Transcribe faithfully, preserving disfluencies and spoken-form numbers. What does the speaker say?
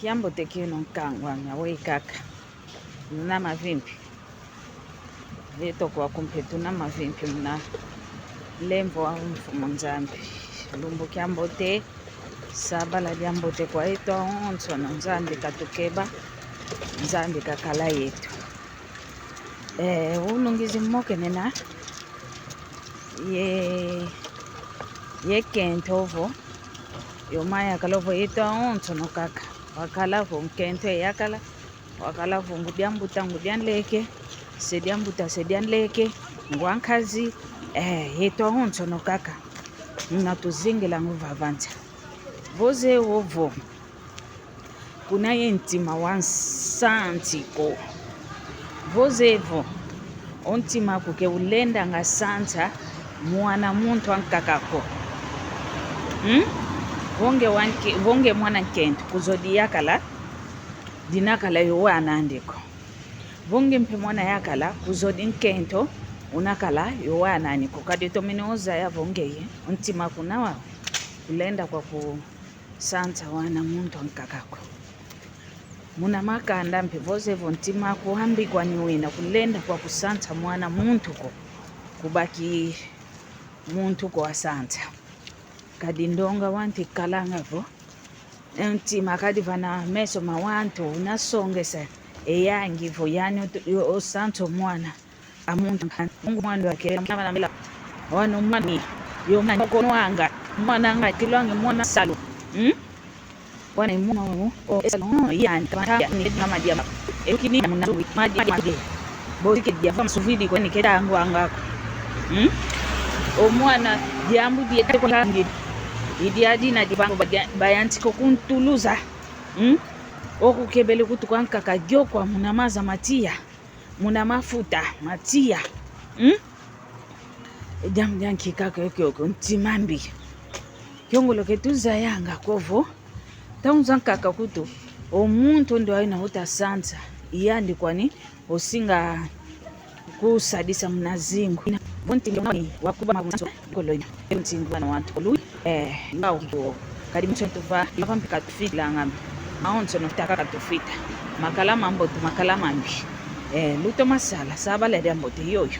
Kiambote kieno nkangu ame, aweyi kaka. Muna mavimpi. Yeto kwaku mpe tuna mavimpi muna lemvo wa Mfumu Nzambi. Lumbu kiambote, sabala diambote kwa yeto awonsono, Nzambi katukeba, Nzambi kakala yeto. Eh, unu ngizi mokene na ye, ye nkento ovo, yo ma yakala ovo yeto awonsono kaka. Wakala vo nkento eyakala, wakala vo ngudi a mbuta, ngudi a nleke, se dia mbuta, se dia nleke, ngwa nkazi, eh, yeto awonsono kaka. Muna tuzingila ngu vava nza. Vo zeye ovo kuna ye ntima wa nsanti ko. Vo zeye vo o ntima aku ke ulendanga santa mwana muntu ankaka ko. Hmm? Vo nge wa nke-, vo nge mwana nkento, kuzodi yakala, dinakala yo wana andi ko. Vo nge mpe mwana yakala, kuzodi nkento, unakala yo wana andi ko. Kadi tomene ozaya vo ngeye, o ntima aku nawa, kulenda kwaku santa wana muntu ankaka ko. Muna makanda mpe vo zeye vo ntima aku ambi kwani wina kulenda kwaku santa mwana muntu ko, kubaki muntu ko asanta. Kadi ndonga wanti kalanga vo, e ntima kadi vana meso ma wantu, unasongesa e yangi vo yani otu-, o-, osanta o mwana a muntu, Mungu mwana wake, mwana mila. Wana mwana ni, yo mwana kono anga, mwana anga kilwangi mwana salu. Hmm? Wana i mwana o, o, e salu, o, yani, tabantanga, ni, mama dia, e, kini, mwana, madi, madi. Boti ke dia, fama suvidi, kwani keda angu anga ko. Hmm? O mwana, diambu dia, kwa ngi. Idi adi na dibango, ba dia, bayantika kuntuluza. Hmm? Oku kebele kutuka nkaka gyo kwa muna maza ma tiya. Muna mafuta ma tiya. Hmm? E diambu dia nkika kiokio, ntima mbi. Kiongoloke tuzayanga ko vo, ntangu zankaka kutu, o muntu ndo aina uta santa, i yandi kwani, osinga kusadisa muna zingu. Vo ntingi mwana wakuba mabu mansoni, kolonya. Ntingi wana wantu koluyi. Eh, ngau kio. Kadi muntu tuva, ava mpe katufilanga. Mawonsono taka katufita. Makala mambote, makala mambi. Eh, lutoma sala, sabala diambote yoyo.